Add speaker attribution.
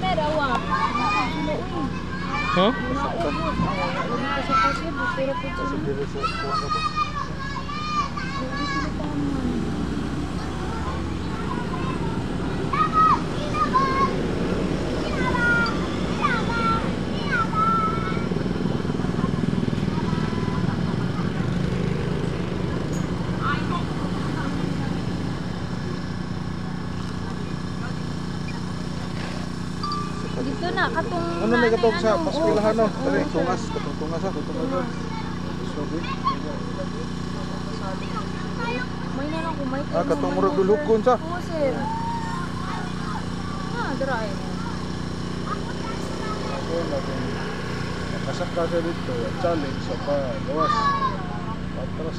Speaker 1: Sir, awa.
Speaker 2: Ha?
Speaker 1: Sa kasi, pero po
Speaker 3: Kasi
Speaker 1: sila.
Speaker 3: dili sa kuwan ka ba?
Speaker 1: Hindi sila tama. Dito na, katong
Speaker 3: Ano may katong sa
Speaker 1: ano,
Speaker 3: paskwelahan no?
Speaker 1: oo,
Speaker 3: Dali,
Speaker 1: sir.
Speaker 3: tungas, katong tungas ha, tungas. Sorry.
Speaker 1: May na lang kung may
Speaker 3: Ah, katong murag dulhukon sa.
Speaker 1: Oo, sir. Ah, dira eh.
Speaker 3: Ako na kung makasaka sa dito, challenge sa pa gawas. Patras.